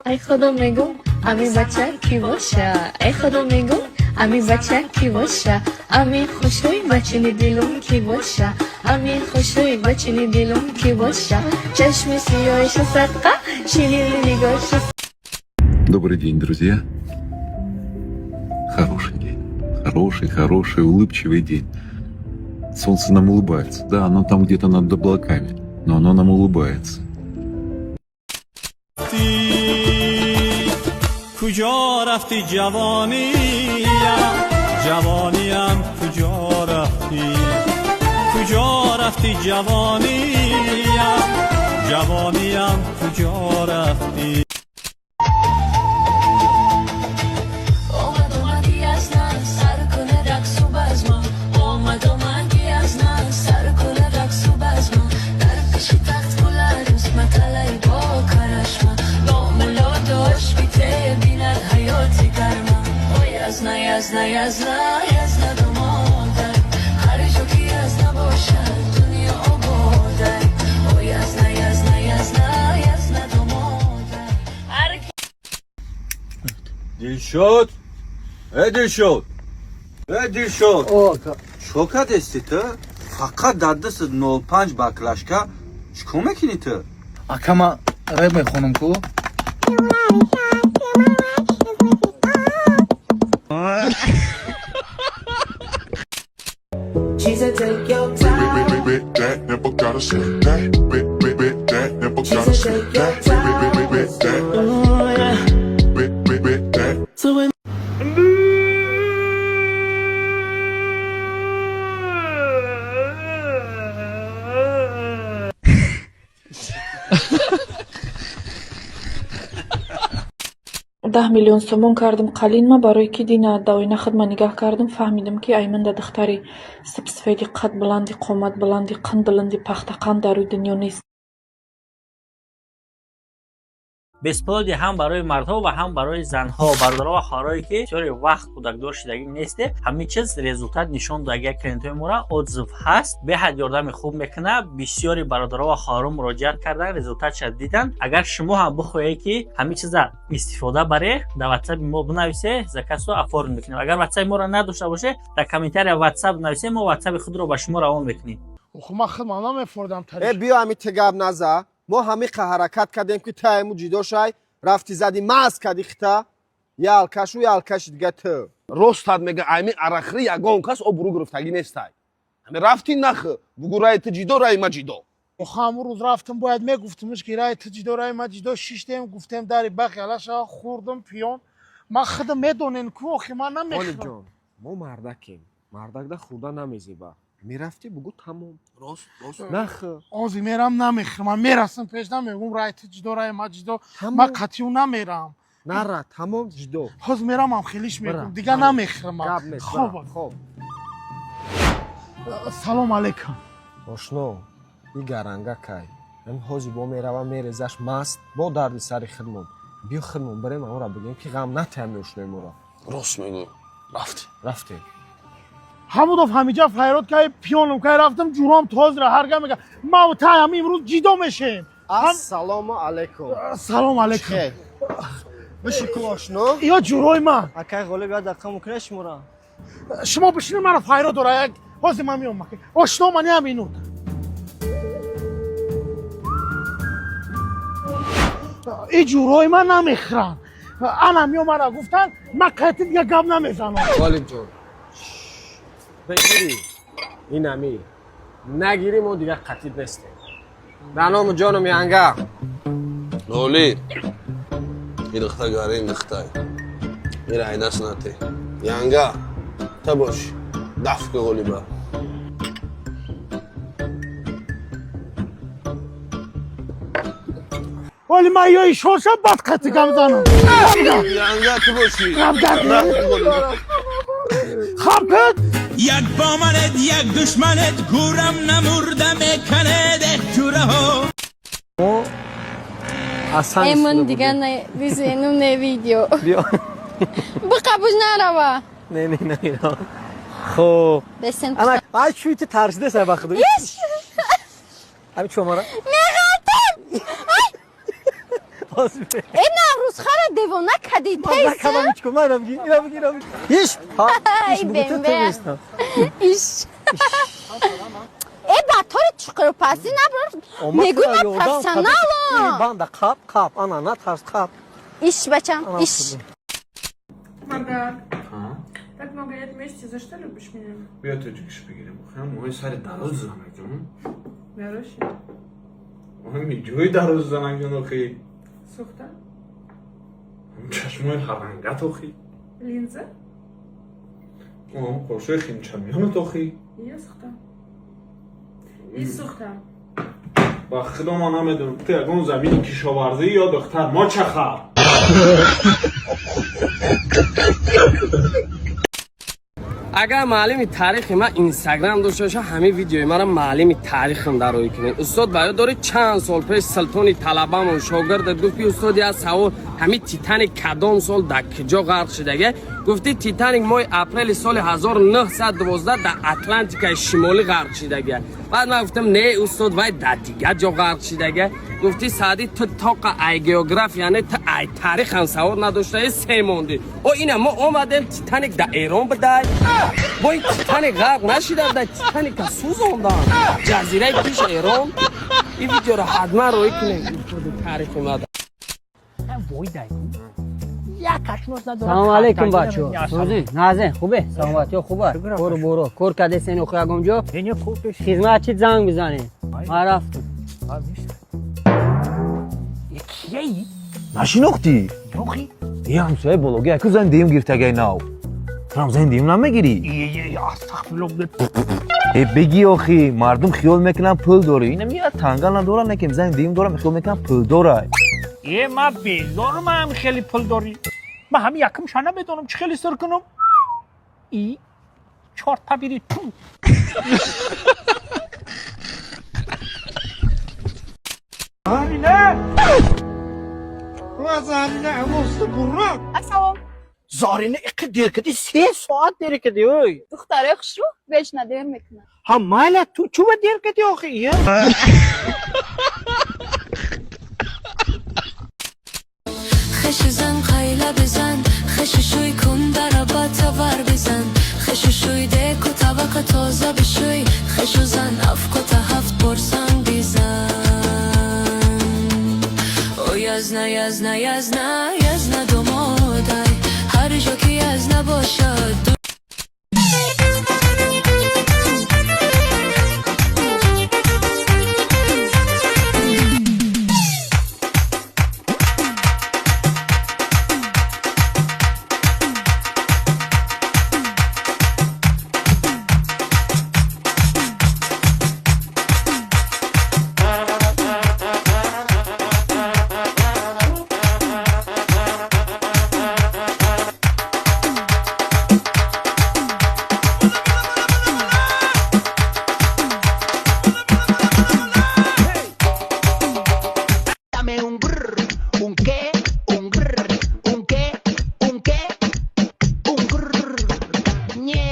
Ай худо мегум, ами бача ки боша? Ай худо мегум, ами бача ки боша? Ами хушрӯи бачини дилум ки боша? Ами хушрӯи бачини дилум ки боша? Чашми сиёҳиша садқа, ширини нигоҳша. Добрый день, друзья. Хороший день. Хороший, хороший, улыбчивый день. Солнце нам улыбается. Да, оно там где-то над облаками, но оно нам улыбается. Куҷо рафтӣ, ҷавониям, ҷавониям, куҷо рафтӣ, куҷо рафтӣ, ҷавониям, ҷавониям, куҷо рафтӣ? Омад, омади аз на сар куна рақсу базма. Омад, омади аз на сар куна рақсу базма. Дар пеши тахт гуларӯз маталаи бо карашма. Ломело дошт бите бинад ҳаёти гарма. Ой, язна, язна, язна, язна домодай. Ҳар ҷо ки язна бошад, дунё ободай. Ой, язна, язна, язна, язна домодай. Ҳар Дилшод, э Дилшод, э Дилшод, чикор кардести ту? Фақат дар дастат 05 баклажка, чикор мекунӣ ту? Ака, ман рэп мехонам ку. She said take your time. That never gotta say that. Bit, bit, bit, that never She gotta said say take your that. Bit, bit, bit, bit, that. Bit, bit, bit, that. So when 10 миллион сомон кардам қалинма, барое ки дина да оина худма нигаҳ кардам, фаҳмидам, ки айманда духтари сипсафеди қадбаланди, қоматбаланди, қандилинди пахтақанд дар рӯи дунё нест. Бесплодие ҳам барои мардҳо ва ҳам барои занҳо. Бародаро ва хоҳарое, ки бисёри вақт кӯдакдор шидагӣ несте, ҳамин чиз результат нишон дод. Як клиентҳои мора отзыв ҳаст, беҳад ёрдами хуб мекунад. Бисёри бародаро ва хоҳаро муроҷиат кардан, результатша дидан. Агар шумо ҳам бихоҳед, ки ҳамин чиза истифода баре, дар ватсапи мо бинависе, заказро оформить мекунем. Агар ватсапи моро надошта боше, дар комментария ватсап нависе, мо ватсапи худро ба шумо равон мекунем. Охо, ман худмам намефордам. Э, биё, ҳами ту гап наза. Мо ҳамиқа ҳаракат кардем, ки тайму ҷидо шай, рафти зади маз кади хита, я алкашу, я алкаши дига ту. Ростат мега, ами арахри ягон кас обрӯ гирифтагӣ нестай. Ами рафти нахы бугу, раи ту ҷидо, раи ма ҷидо. Охо, ҳамун рӯз рафтам, бояд мегуфтимш, ки раи ту ҷидо, раи ма ҷидо. Шиштем, гуфтем, дари бақи алаша хӯрдам пиён. Ман худам медонен ку, охи ман намехӯрам. Ҷон, мо мардакем, мардакда хӯрда намезеба. Мерафтӣ, бугу, тамом. Рост, рост. Нахы. Ози мерам, намехӯрам. Ман мерасам пеш, намегум раи ту ҷидо, раи ма ҷидо. Ман қатиу намерам. Нара, тамом, ҷидо. Ҳозир мерамам, хелиш мегум, дига намехӯрам. Гап нест. Хоб. Хоб. Салом алейкум. Ошно, и гаранга кай ами ҳози бо мерава, мерезаш маст, бо дарди сари хидмон. Биё, хидмон бирем, амора бигем, ки ғам натаям ошнои моро. Рост мегӯ, рафтем. Рафтем. Ҳамудов ҳамиҷа файрод кай, пиёнум кай рафтам, ҷуром тозира ҳарга мега, маву тай ҳами имрӯз ҷидо мешем. Ассалому алайкум. Салом алейкум. Биши ку, ошно. Ё ҷурои ман. Акай Ғолиб, як дақиқа мумкин аст шуморо? Шумо бишини, мана файрод дора як, ҳозир ман меом. Ошно, ман як минут. И ҷурои ман намехӯранд. Ана мео, мара гуфтан, ман қайти дига гап намезанам. Ғолиб ҷон, бигирӣ инами, нагирӣ, мо дигар қатиб нестем. Дар ному ҷоном, янга. Ғолиб, и духта гарин духтай, ира айдас нате. Янга, та бош, даф ки Ғолиба. Оли ман ё ишоршам, баъд қайти гап занам. Янга, ту бошӣ. Гап. Хаб кад. Як бо манед, як душманед, гӯрам намурда меканед, ҷураҳо. Эмон дига не визену, не видео. Биё. Биқабуж, нарава. Не, не, не. Хоб. Бесен. Ана, ай чуи ту тарсида ба худу. Ами чомара? Меғалтам. Э, Наврӯз, хара девона кади. Иш. Иш. Э, ба тори чуқурпасӣ набр, мегӯй, ман профессионалам. Банда қап қап, ана, натарс, қап. Иш, бачам, иш. Мардак, так много лет вместе, за что любишь меня? Биё, тоҷикиш бигирем. Мои сари дароз занакҷон. Дароши? Ҷои дароз занакҷон, охи. Сухта? Чашмои ҳарангат, охи. Линза? Қошои химчамиёнат, охи. Я сухта. И сухта. Ба худо, ман намедонам, ту ягон замини кишоварзӣ ё духтар мочахар. Агар муаллими таърихи ман инстаграм дошта боша, ҳамин видеои маро муаллими таърихам дароӣ кунед. Устод, ба ёд доред, чанд сол пеш султони талабамон шогирдат гуфт, ки устод, як савол: ҳамин Титаник кадом сол дар куҷо ғарқ шудага? Гуфти, Титаник моҳи апрели соли 1912 дар Атлантикаи Шимолӣ ғарқ шудага. Баъд ман гуфтам, не, устод, вай дар дигар ҷо ғарқ шудага. Гуфти, Саъдӣ, ту тоқа ай география не, ту ай таърихам савод надоштаи, се мондӣ. О, ина мо омадем, Титаник дар Эрон будай. Бо ин Титаник ғарқ нашида будай, Титаника сӯзондан, ҷазираи пиш Эрон. Ин видеоро ҳатман роӣ кунем, устоди таърихи мада. Салом алейкум, бачо. Сӯзи, назен, хубе? Саломатиё хуба? Кору боро. Кор кардесен охи ягон ҷо? Хизмат чи, занг бизанед. Ман рафтам. Нашинохтӣ? Е, ҳамсояи бологи яку зани дуюм гирифтагай нав. Турам зани дуюм намегирӣ? Э, бигӣ, охи, мардум хиёл мекунанд, пул дорӣ. Инам я танга надорам, некем зани дуюм дорам, хиёл мекунам, пул дорай. Е, ма безормам, хеле пул дорӣ. Ма ҳами якумша намедонам, чӣ хеле сир кунам. И чорта бири ту. Зарина! Зарина, авоsti бурра! Ассалом. Зарина, иқи дер кади, 3 соат дер кади, ой. Духтарои хушрӯ вечно дер мекунанд. Ҳа, майла, ту чува дер кади, охи, ия? Хешу зан қайла бизан, хешу шӯй кун, дараба тавар бизан, хешу шӯй, деку табақа тоза бишӯй, хешу зан афкота ҳафт бор санг бизан. О, язна, язна, язна, язна домодай, ҳар ҷо ки язна бошад. Dame un grrr, un qué, un grrr, un qué, un qué, un grrr. Ñe.